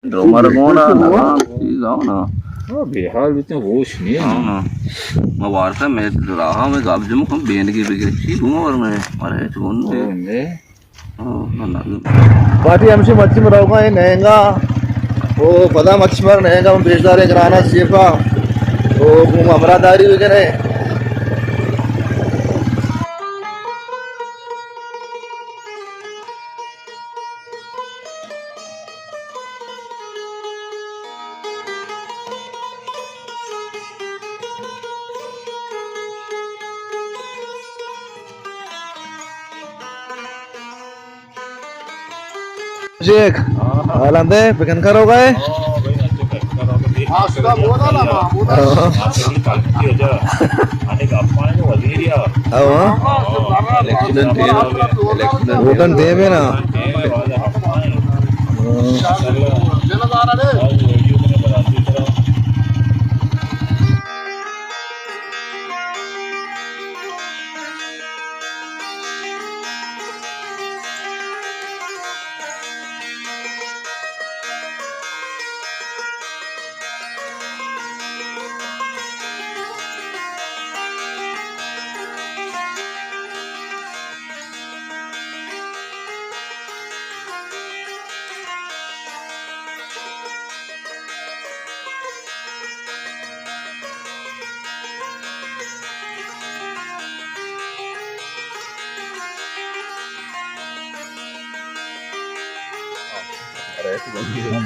ڈرامر گون ءَ نہ، چیز آؤ نا۔ ہاں، بے حال بیتیں، ہوش نہیں ہے۔ ہاں نا۔ ما وارتا میں راہ میں گاب جم کم بینگی بگے۔ چی گون اور میں، ارے چون نے۔ ہاں، نہ، نہ۔ پارٹی ہمشی مچی میں روگا ہے نہنگا۔ او پدا مچی مر نہنگا، ہم پیشدار ہے گرانا سیفا۔ او گوم ہمراہ داری بگنے۔ شیخ، حالان دے، پکن کرو گئے؟ ہاں۔ Election team, election team. ووٹن ٹیم ہے نا۔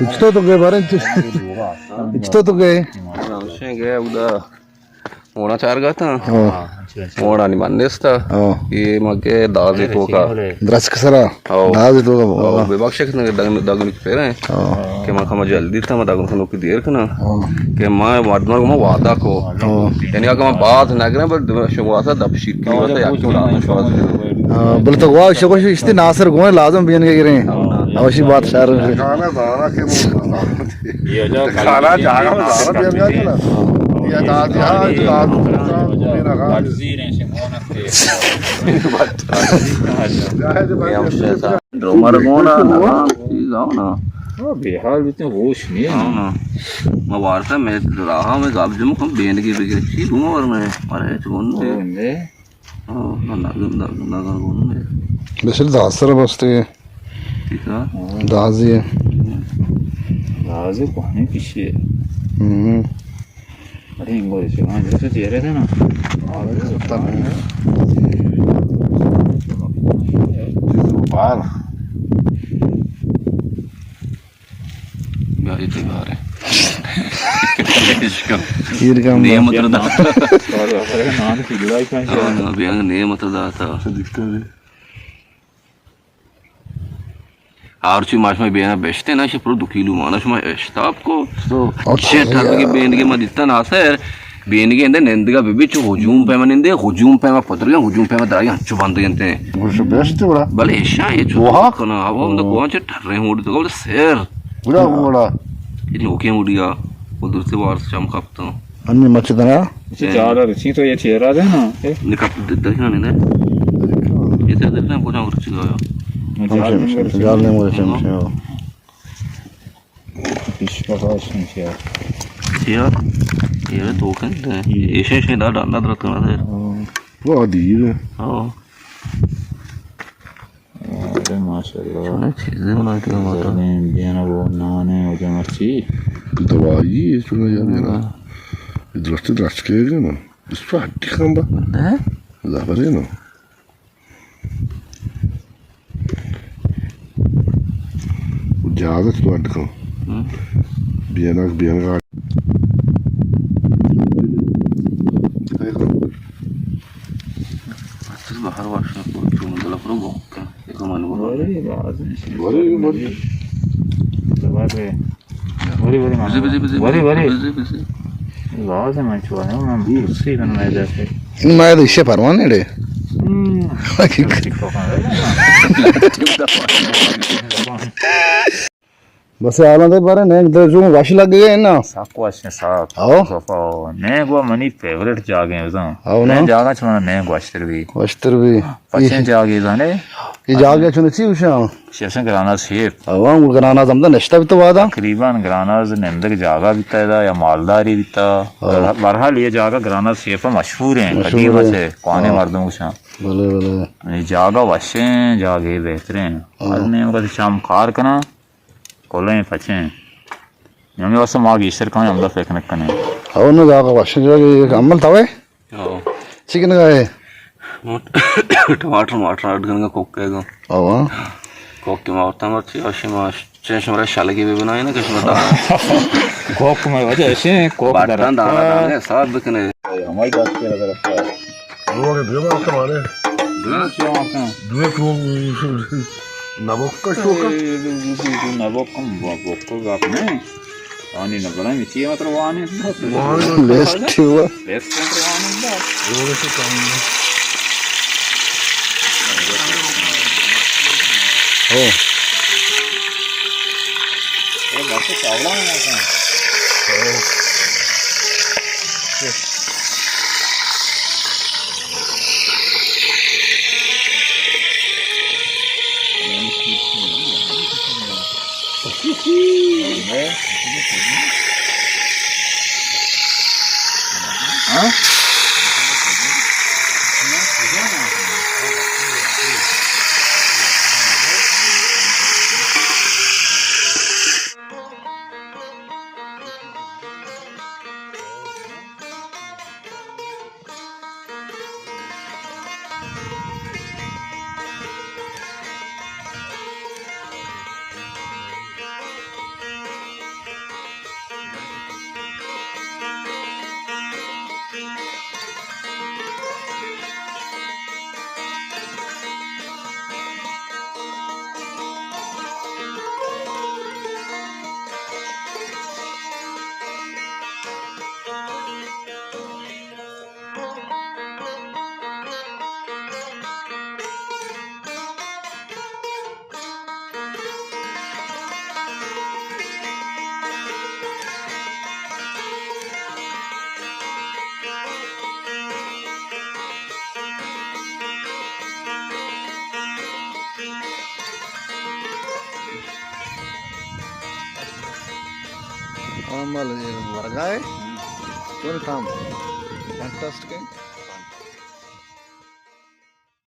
اچ تو تو گئے بارے، اچ تو تو گئے۔ گئے اودا۔ اونا چار گاتا۔ ہاں۔ اونا نی من نیستا۔ ہاں۔ یہ مگے دازی تو کا۔ درچک سرا۔ ہاں۔ دازی تو کا۔ ہاں، بے بخش کتنے دگن، دگن پہ رہے ہیں۔ ہاں۔ کہ ما کم جلدی تھا، ما دگن کنو کی دیر کنا۔ ہاں۔ کہ ما مردم کو ما وعدہ کو۔ ہاں۔ یعنی اگر ما بات نہ کریں، بل شما واسا دپ شیر کی واسا یا کیوں لانا شواز۔ ہاں، بل تو وا شکوش استی ناصر گوئے لازم بین کے گریں۔ ہاں۔ اوشی بات شر۔ کھانا دارا کے کھانا جاگا میں دارا بین کے نا۔ یا دادی ہاں، دادی۔ ڈرامر گون ءَ نہ، چیز آؤ نا۔ ہاں، بے حال بیتیں، ہوش نہیں ہے۔ ہاں نا۔ ما وارتا میں راہ میں گاب جم کم بینگی بگے۔ چی گون اور میں، ارے چون دے۔ گون دے۔ ہاں، نہ، نہ، نہ، نہ، نہ، گون دے۔ بسل داز سر بستے۔ ٹھیک ہے۔ دازی ہے۔ دازی کوہنی پیشے۔ ہم۔ ارے، انگو ایسے وہاں جیسے چہرے تھے نا۔ بال۔ بیا، یہ تو بار ہے۔ کیر کا نعمت ردا۔ ارے، ارے، نان کھلا ہی کہاں سے؟ ہاں، بیا، نعمت ردا تھا۔ ہرچی ما شما بینا بشتے نا، شما پر دو کیلو مانا شما اشتاپ کو۔ تو چه ٹرگی بینگی ما دیتا ناصر، بینگی اندے نندگا بی بی چو ہجوم پیما نندے، ہجوم پیما پدرگا، ہجوم پیما دراگا انچو بندگنتے۔ گوش بشتے بڑا۔ بلے ایشا یہ چو کنا، اب ہم تو کون چه ٹرے ہوڑ تو بولے سیر۔ بڑا بڑا۔ یہ نوکے مڑیا، وہ درستے وارس چم کپتوں۔ انی مچ دنا۔ اچھا، جال رسی تو یہ چہرہ دے نا۔ نکپ دکھنا نہیں دے۔ یہ تو دکھنا کجا رسی گیا۔ جال نہیں مجھے چمچے ہو۔ پیش کا پاس نہیں کیا۔ یہ تو کن دے۔ ایشے ایشے ڈال ڈال درت کرنا دے۔ وہ دیر۔ ہاں۔ ارے ماشاءاللہ۔ چونیں چیزے بنائیتگ ماتا۔ زردیں بین ءَ بو نان ءَ وجہ مرچی۔ دوائی ہے چونیں یار بین ءَ۔ ہاں۔ درست درست کے گئے نا۔ اس پر ہڈی کم با۔ نہ۔ زبرے نا۔ اجازت تو اڈ کن۔ ہم۔ Bank, bank. بہر واش نہ کن، چون دل پر بوک۔ بری، بری، بری۔ بری، بری، بری، بری۔ بری، بری۔ بری، بری۔ لازم ہے، چون ہے، من کرسی بن میں جاتے۔ میں تو اسے پرواہ نہیں ڈے۔ ہم۔ بس حالاں دے بارے نینگ دے جو وش لگ گئے نا۔ سک وش ہیں، سک۔ ہاں۔ صفا۔ نینگ وا منی فیوریٹ جاگہ ہیں بزاں۔ ہاں نا۔ نینگ جاگہ چ منا نینگ وشتر بی۔ وشتر بی۔ پچیں جاگہ زانے؟ یہ جاگہ چون چی وشاں؟ شیشن گراناز شیپ۔ ہاں، گراناز ہمدا نشتہ بیتا وادا۔ تقریباً گراناز نندگ جاگہ بیتا ادا یا مالداری بیتا۔ ہاں۔ بہرحال یہ جاگہ گراناز شیپ مشہور ہیں، مشہور قدیم ہیں۔ سے، کوانے ہاں۔ مردم وشاں۔ بلے، بلے۔ یہ جاگہ وشیں، جاگہ بہتریں۔ ہاں۔ از نیم کا شام کار کنا، کلیں پچیں۔ ہمیں واسطے ما گیشتر کھائیں، ہمدا پکنک کنیں۔ او نہ، جاگہ وشیں، جاگہ یہ عمل تھا وے؟ او۔ چی کنگا ہے؟ ٹماٹر، ٹماٹر اڈ کنگا، کوک ہے گا۔ او ہاں۔ کوک کے ما ہوتا مرچی، اور شما چین شمارا شالگی بھی بنائے نا، کہ شما دا۔ کوک میں وجہ ایسے ہیں، کوک باٹاں درخت دانا کا۔ دانے، صاحب بکنے۔ ہماری بات کیا نظر رکھتا ہے؟ دوئے کیوں آتے ہیں؟ دوئے کیوں؟ نبوک کا شوق ہے؟ اے، دو، دو، دو، دو، نبوک کم، نبوک کو گپ نہیں۔ آنی نبرا می چی مطلب آنی؟ لیسٹ ہوا۔ لیسٹ کم آنی۔ ہو۔ اے بس چاولا ہے۔ عمل ورگائے۔ چون تام۔ فانٹاسٹک ہے۔